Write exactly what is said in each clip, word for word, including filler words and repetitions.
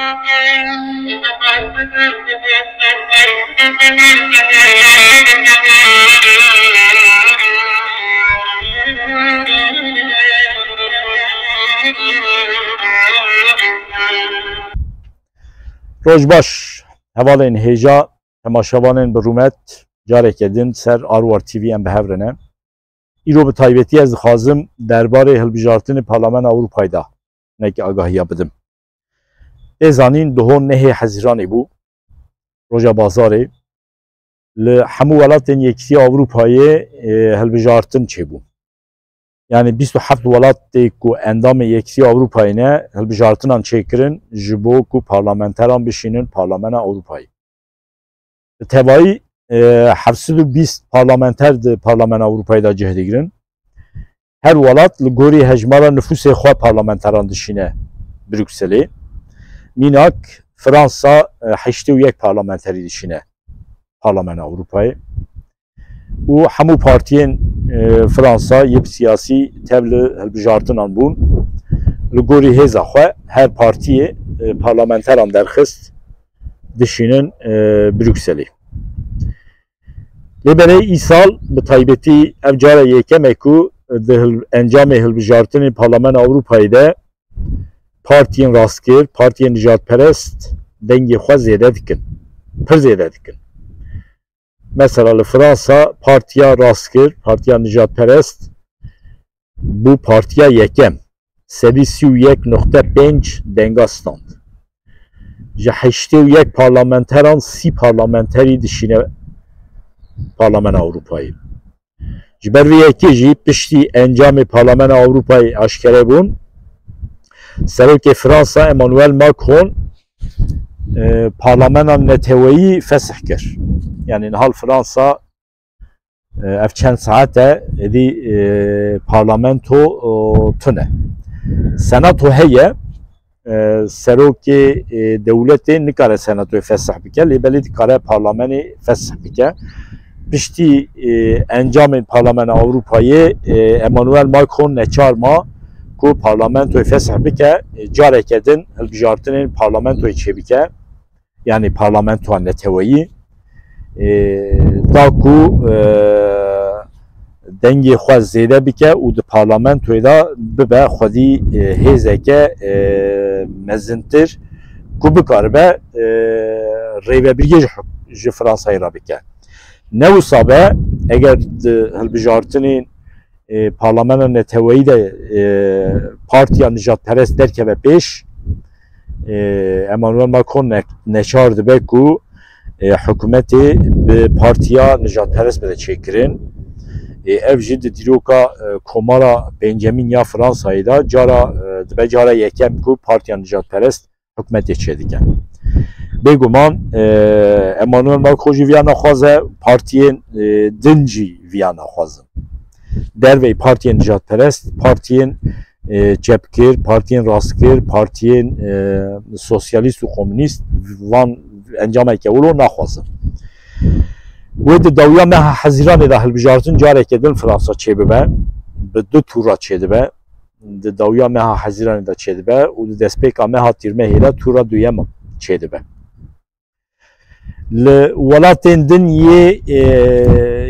Roj baş, hevalên hêja, temaşevanên bi rûmet, careke din ser Arwar T V em bi hev re ne. Îro bi taybetî ez dixwazim derbarê hilbijartinê Parlamena Ewropayê de hinekî agahiya bidim. Tê zanîn, duho nehê Hezîranê bû, roja bazarê, li hemû welatên Yekîtiya Ewropayê, e, hilbijartin çêbû. Yanî bîst û heft welatê ku endamê Yekîtiya Ewropayê ne, hilbijartinan çêkirin ji bo ku parlamenteran bişînin Parlamena Ewropayê. Bi tevayî, e, heft sed û bîst parlamenter di Parlamena Ewropayê de cih digirin. Her welat li gorî hejmara nifûsê xwe parlamenteran dişîne Brukselê. Mînak, Fransa, e, heştê û yek parlamenterî dişîne Parlamena Ewropayê. Û hemû partiyên, e, Fransa yê bi siyasî tev li hilbijartinan bûn. Li gorî hêza xwe her partiyê, e, parlamenteran derxist dişînin, e, Brukselê. Lê belê îsal bi taybetî ev cara yekem e ku di hil-, encamê hilbijartinên Parlamena Ewropayê de partiyên rastgir, partiyên nijadperest dengê xwe zêde dikin. Pir zêde dikin. Mesela li Fransa partiya rastgir, partiya nijadperest bû partiya yekem. Sedî sî û yek noqte pênc denga stand. Ji heştê û yek parlamenteran sî parlamenterî dişîne Parlamena Ewropayê. Ji ber vê yekê jî piştî encamê Parlamena Ewropayê aşkere bûn, Serokê Fransa Emmanuel Macron, e, parlamena neteweyî fesih kir. Yanî niha li Fransa, e, ev çend saet e, êdî, e, parlamento, o, tune. Senato heye, e, serokê, e, dewletê nikare senatoyê fesih bike, lê belê dikare parlamenê fesih bike. Piştî, e, encamên Parlamena Ewropayê, e, Emmanuel Macron neçar ma ku parlamentoyê fesih bike, e, careke din hilbijartinên parlamentoyê çêbike, yanî parlamentoya neteweyî, e, da ku, e, dengê xwe zêde bike û di parlamentoyê de bibe xwedî, e, hêzeke, e, mezintir ku bikaribe, e, rêvebiriyê ji huk-, ji Fransayê re bike. Ne wisa be, eger di hilbijartinên, e, parlamena neteweyî de, e, partiya nijadperest derkeve pêş, e, Emmanuel Macron ne-, neçar dibe ku, e, hikûmetê bi partiya nijadperest bide çêkirin. E, ev jî di dîroka, e, Komara Pêncemîn ya Fransayê de cara, e, dibe cara yekem ku partiya nijadperest hikûmetê çêdike. Bêguman, e, Emmanuel Macron jî viya naxwaze, partiyên, e, din jî viya naxwazin. Derveyî partiyên nijadperest, partiyên, e, çepgir, partiyên rastgir, partiyên, e, sosyalîst û komûnîst van encameke wilo naxwazin. Wê di dawiya meha Hezîranê de hilbijartin careke din Fransa çêbibe, bi du tûra çêdibe. Di dawiya meha Hezîranê de çêdibe û di destpêka meha Tîrmehê de tûra duyem çêdibe. Li welatên din yê, e,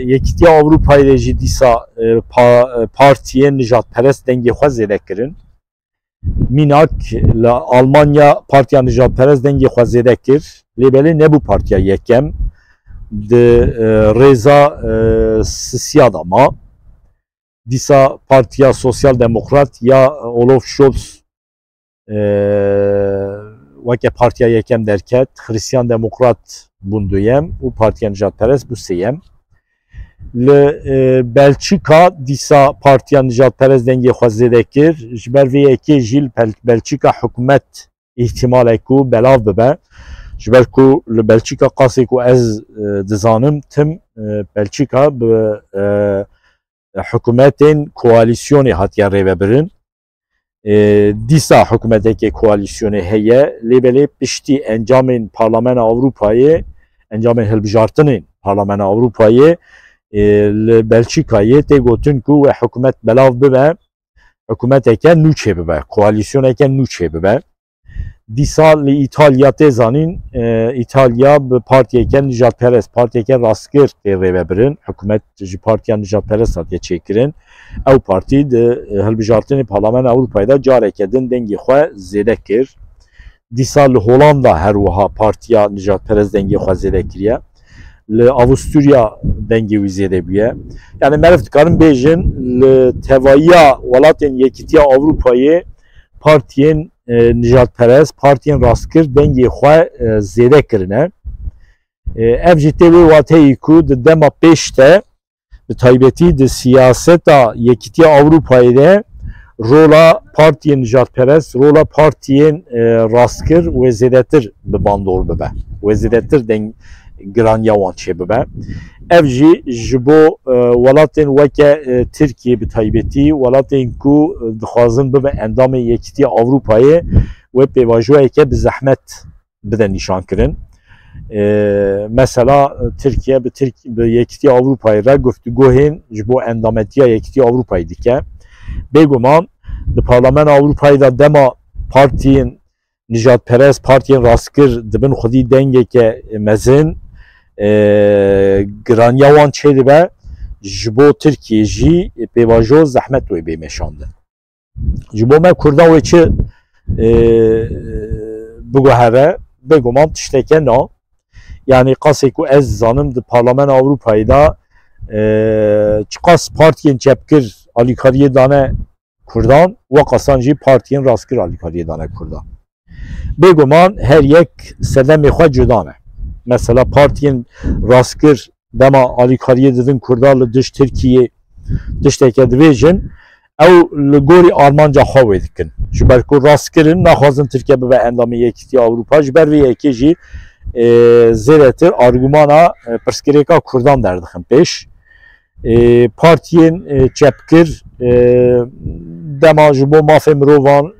Yekîtiya Ewropayê de jî dîsa, e, pa-, e, partiyên nijadperest dengê xwe zêde kirin. Mînak, li Almanya partiya nijadperest dengê xwe zêde kir. Lê belê nebû partiya yekem. Di, e, rêza, e, sisiya de ma. Dîsa Partiya Sosyal Demokrat ya Olaf Scholz, e, weke partiya yekem derket, Xristiyan Demokrat bûn duyem û Partiya Nijadperest bû sêyem. Li, e, Belçika dîsa Partiya Nijadperest dengê xwe zêde kir. Ji ber vê yekê jî li Pel-, Belçika hikûmet îhtimaleku belav bibe. Ji ber ku li Belçika qasê ku ez, e, dizanim, tim, e, Belçika bi, e, hikûmetên koalîsyonê hatiye rêvebirin. E, dîsa hikûmeteke koalîsyonê heye, lê belê piştî encamên Parlamena Ewropayê, encamên hilbijartinên Parlamena Ewropayê, e, li Belçîkayê tê gotin ku wê hikûmet belav bibe, hikûmeteke nû çêbibe, koalîsyoneke nû çêbibe. Dîsa li Îtalya tê zanîn, e, Îtalya bi partiyeke nijadperest, partiyeke rastgir tê rêvebirin. Hikûmet ji partiya nijadperest hatiye çêkirin. Ew partî di, e, hilbijartinê Parlamentoya Ewropayê de careke din dengê xwe zêde kir. Dîsa li Holanda her wiha partiya nijadperest dengê xwe zêde kiriye. Li Avusturya dengê wî zêde bûye. Yani meriv dikarin bêjin, li tevayiya welatên Yekîtiya Ewropayê partiyên, e, nijadperest, partiyên rastgir dengê xwe, e, zêde kirine. E, ev jî tê wê wateyî ku di dema pêş de, bi taybetî di siyaseta Yekîtiya Ewropayê de rola partiyên nijadperest, rola partiyên, e, rastgir wê zêdetir bi bandor bibe, wê zêdetir deng giraniya wan çêbibe. Ev jî ji bo, e, welatên weke, e, Tirkiye bi taybetî, welatên ku, e, dixwazin bibe endamê Yekîtiya Ewropayê, wê pêvajoyeke bi zehmet bide nîşankirin. E, mesela Tirkiye bi Tirk-, bi Yekîtiya Ewropayê re guftûgohên ji bo endametiya Yekîtiya Ewropayê dike. Bêguman di Parlamentoya Ewropayê de dema partiyên nijadperest, partiyên rastgir dibin xwedî dengeke mezin, e, giraniya wan çêdibe, ji bo Tirkiyê jî pêvajo zehmet wê bê meşandin. Ji bo me Kurdan wê çi, e, biguhere, bêguman tişteke na. Yani qasê ku ez zanim di Parlamentoya Ewropayê de, e, çiqas partiyên çepgir alîkariyê dane Kurdan, weqasan jî partiyên rastgir alîkariyê dane Kurdan. Bêguman her yek sedemê xwe cuda ne. Mesela partiyên rastgir dema alîkariyê didin Kurda li dij Tirkiyê tişteke dibêjin, ew li gorî armanca xwe wê dikin. Ji ber ku rastgir in, naxwazin Tirkiye bibe endamê Yekîtiya Ewropa. Ji ber vê yekê jî, e, zêdetir argumana, e, pirsgirêka Kurdan derdixin pêş. E, partiyên, e, çepgir, e, dema ji bo mafê mirovan,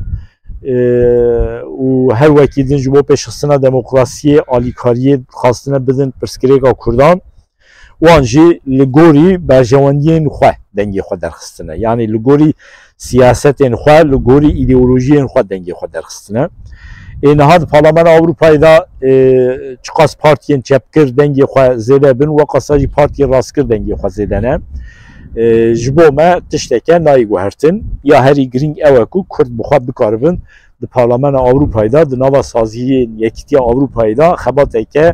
e, û her wekî din ji bo pêşxistina demokrasiyê alîkariyê dixwastine bidin pirsgirêka Kurdan, wan jî li gorî berjewendiyên xwe dengê xwe derxistine. Yanî li gorî siyasetên xwe, li gorî îdeolojiyên xwe dengê xwe derxistine. Ê niha di Parlamentoya Ewropayê de, e, çiqas partiyên çepgir dengê xwe zêde bin, weqasa jî partiyên rastgir dengê xwe zêde ne. E, ji bo me tişteke nayê guhertin. Ya herî girîng ew e ku Kurd bi xwe bikaribin di Parlamentoya Ewropayê de, di nava saziyên Yekîtiya Ewropayê de xebateke,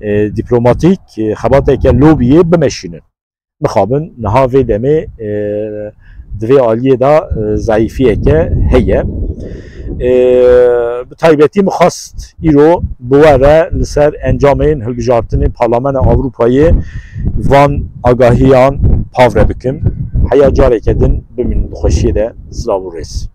e, dîplomatîk, e, xebateke lobiyê bimeşînin. Mixabin niha vê demê, e, di vê aliyê de, e, zayîfiyeke heye. E, bi taybetî min xwest îro bi we re li ser encamên hilbijartinên Parlamentoya Ewropayê van agahiyan pavre bikim. Heya careke din bimînin di xweşiyê de. Silav û rêz.